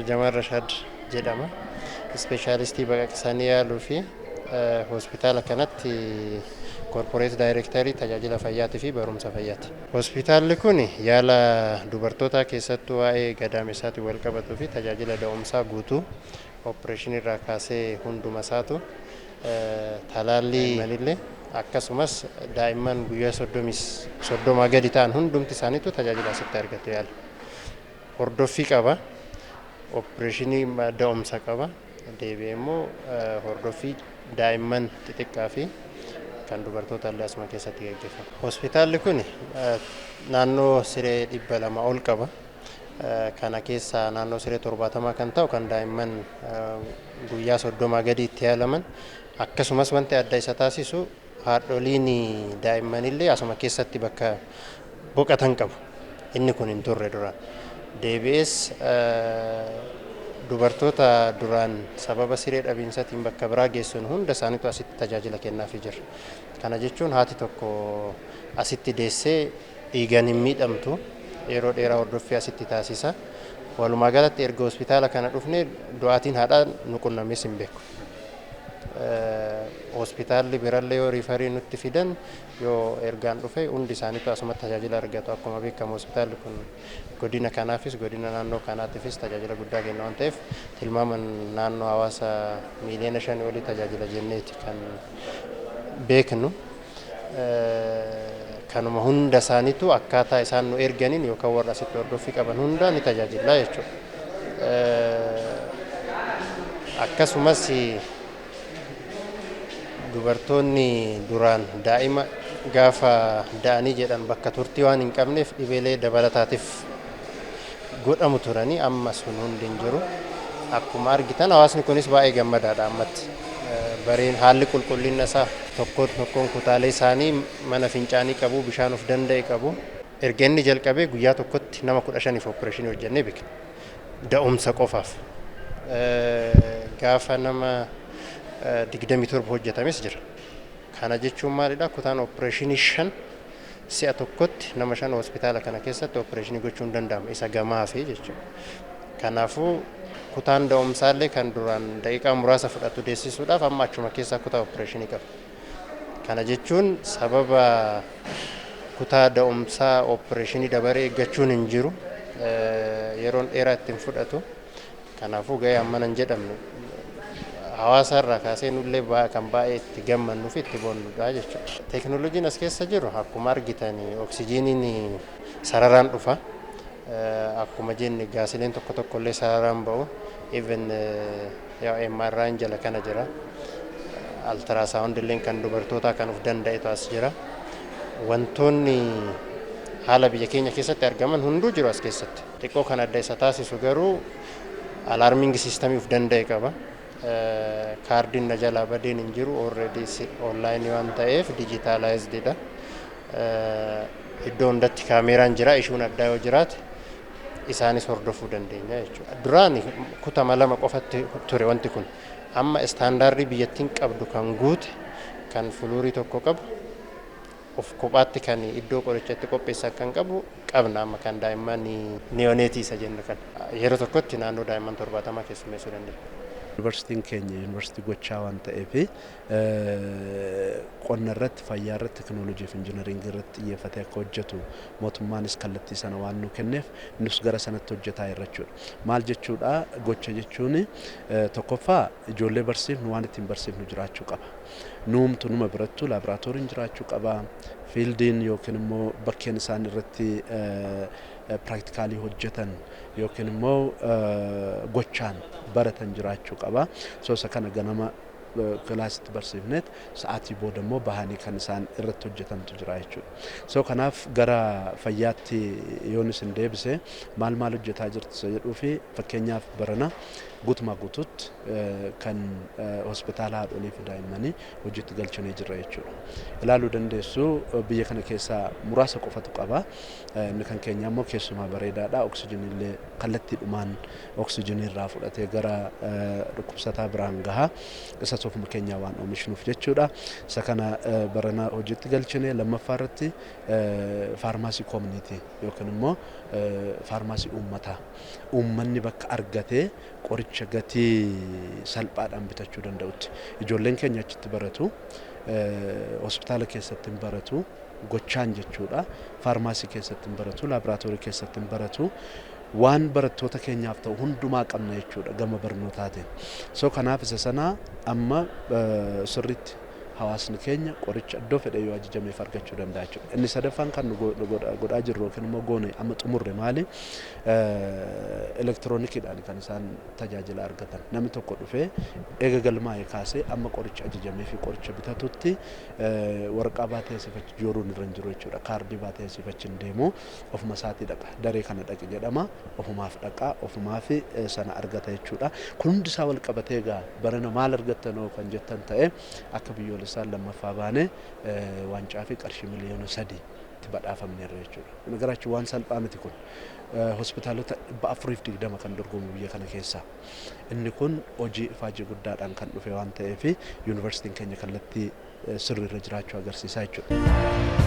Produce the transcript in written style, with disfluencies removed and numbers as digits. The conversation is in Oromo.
Jamal Rashaad jedhama. Ispeeshaalistii baqaqsanii yaaluu fi hospitaala kanatti corporate directorii tajaajila fayyaatii fi barumsa fayyaati. Hospitaalli kun yaala dubartootaa keessattuu waa'ee gadaamessaatiin wal qabatuu fi tajaajila da'umsaa guutuu, opereeshinii irraa kaasee hunduma isaatu, talaallii illee, akkasumas daa'imman guyyaa 30 gadi ta'an hundumti isaaniitu tajaajila asitti argatu yaala. Hordoffii qaba. Opereeshinii da'umsa qaba. Deebi'ee immoo hordoffii daa'imman xixiqqaa fi kan dubartoota illee asuma keessatti gaggeeffama. Hospitaalli kun naannoo siree 200 ol qaba. Kana keessaa naannoo siree 70 kan ta'u kan daa'imman guyyaa 30 gadi itti yaalaman, akkasumas wanti adda isa taasisu haadholiin daa'immanillee asuma keessatti bakka boqotan qabu. Inni kun hin turre duraan. Deebi'ees dubartoota duraan sababa siree dhabiinsaatiin bakka biraa geessuun hunda isaaniitu asitti tajaajila kennaafii jira. Kana jechuun haati tokko asitti deessee dhiigan hin miidhamtu, yeroo dheeraa hordoffii asitti taasisa. Walumaa galatti erga hospitaala kana dhufnee du'aatiin haadhaa nu qunnames hin beeku. Hospitaalli birallee yoo referii nutti fidan, yoo ergaan dhufe, hundi isaaniitu asumatti tajaajila argatu. Akkuma beekamu hospitaalli kun godina kanaafis godina naannoo kanaatiifis tajaajila guddaa kenna waan ta'eef, tilmaaman naannoo hawaasa miiliyoona 5 olii tajaajila jenneeti kan beeknu. Kanuma hunda isaaniitu akkaataa isaan nu erganiin yookaan warra asitti hordoffii qaban hunda ni tajaajilla jechuudha. Akkasumas dubartoonni duraan daa'ima gaafa da'anii jedhan bakka turtii waan hin qabneef dhibeelee dabalataatiif godhamu turanii, amma sun hundi hin jiru. Akkuma argitan hawaasni kunis baay'ee gammadaadha ammatti. Bareen haalli qulqullina isaa, tokkoon tokkoon kutaalee isaanii mana fincaanii qabu, bishaan of danda'e qabu. Erga inni jalqabee guyyaa tokkotti nama 15f opereeshinii hojjennee beekna. Da'umsa qofaaf. Gaafa nama 27 hojjetames jira. Kana jechuun maalidha? Kutaan opereeshinii shan si'a tokkotti nama shan hospitaala kana keessatti opereeshinii gochuun danda'ama. Isa gamaa fi jechuudha. Kanaafuu kutaan da'umsaallee kan duraan daqiiqaa muraasa fudhatu deessisuudhaaf amma achuma keessaa kutaa opereeshinii qaba. Kana jechuun sababa kutaa da'umsaa opereeshinii dabaree eeggachuun hin jiru. Yeroon dheeraa ittiin fudhatu. Kanaafuu gahee hammana hin jedhamne hawaasa irraa kaasee nullee kan baay'ee itti gammannuu fi itti boonnudha jechuudha. Teekinooloojiin as keessa jiru akkuma argitan oksijiiniin sararaan dhufa. Akkuma jenne gaasileen tokko tokko illee sararaan ba'u. Even MRI'n jala kana jira. Ultrasound illee kan dubartootaa kan of danda'etu as jira. Wantoonni haala biyya keenya keessatti argaman hunduu jiru as keessatti. Xiqqoo kan adda isa taasisu garuu alarming systemii of danda'e qaba. Kaardiin na jalaa badeen hin jiru, already onlineii waan ta'eef digitalizedidha. Iddoo hundatti kaameeraan jira, ishuun addaa yoo jiraate isaanis hordofuu dandeenya jechuudha. Duraan kutama lama qofatti ture wanti kun. Amma standardii biyyattiin qabdu kan guute, kan floorii tokko qabu, of kophaatti kan iddoo qoricha itti qopheessan kan qabu qabna amma, kan daa'imman neonateii isa jennu kan. Yeroo tokkotti naannoo daa'imman 70 keessummeessuu dandeenya. Yuunivarsiitiin keenya yuunivarsiitii gochaa waan ta'eef, qonna irratti, fayyaa irratti, teekinooloojii fi injiinaringii irratti xiyyeeffatee akka hojjetu mootummaanis kallattii sana waan nu kenneef, nus gara sanatti hojjetaa jirra jechuudha. Maal jechuudha? Gocha jechuun tokkoffaa ijoollee barsiifnu waan ittiin barsiifnu jiraachuu qaba. Nuumtu numa birattu laaboraatooriin jiraachuu qaba. Fieldiin yookiin immoo bakkeen isaan irratti practicalii hojjetan yookiin immoo gochaan baratan jiraachuu qaba. So isa kana ganama kilaasitti barsiifneet sa'aatii booda immoo bahanii kan isaan irratti hojjetantu jira jechuudha. So kanaaf gara fayyaatti yoon isin deebise, maal maal hojjetaa jirtu isa jedhuu fi fakkeenyaaf barana guutumaa guutuutti kan hospitaala haadholii fi daa'immanii hojiitti galchanii jirra jechuudha. Ilaaluu dandeessu, biyya kana keessaa muraasa qofatu qaba. Inni kan keenya immoo keessumaa bareedaadha. Oksijinii illee kallattiidhumaan oksijinii irraa fudhatee gara dhukkubsataa biraan gaha. Isa Ofuma keenyaa waan oomishnuuf jechuudha. Isa kana barana hojiitti galchine. Lammaffaa irratti faarmaasii community yookiin immoo faarmaasii uummataa, uummanni bakka argatee qoricha gatii salphaadhaan bitachuu danda'utti ijoolleen keenya achitti baratu, hospitaala keessatti hin baratu gochaan jechuudha. Faarmaasii keessatti hin baratu, laaboraatoorii keessatti hin baratu. Waan barattoota keenyaaf ta'u hundumaa qabna jechuudha gama barnootaatiin. So kanaaf isa sana amma sirriitti hawaasni keenya qoricha iddoo fedhe yoo ajajameef argachuu danda'a jechuudha. Inni sadaffaan kan nu godhaa jirru yookiin immoo goone amma xumurre maali? Elektiroonikiidhaan kan isaan tajaajila argatan. Namni tokko dhufee eega galmaa'ee kaasee amma qoricha ajajamee fi qoricha bitatutti waraqaa baatee asii achi jooruun irra hin jiru jechuudha. Kaardii baatee asii achi hin deemu, ofuma isaatii dhaqa. Daree kana dhaqi jedhama. Ofumaaf dhaqa, ofumaaf sana argata jechuudha. Kun hundi isaa wal qabatee egaa barana maal argattanoo kan jettan ta'e, akka biyyoolessaan lammaffaa baane, waancaa fi qarshii miliyoona 3 itti badhaafamneerra jechuudha. Garaachi waan salphaa miti kun. Hospitaalota 420 kan dorgomu biyya kana keessaa. Inni kun hojii ifaajii guddaadhaan kan dhufe waan ta'eef, yuunivarsiitiin keenya kallattii sirriirra jiraachuu agarsiisa jechuudha.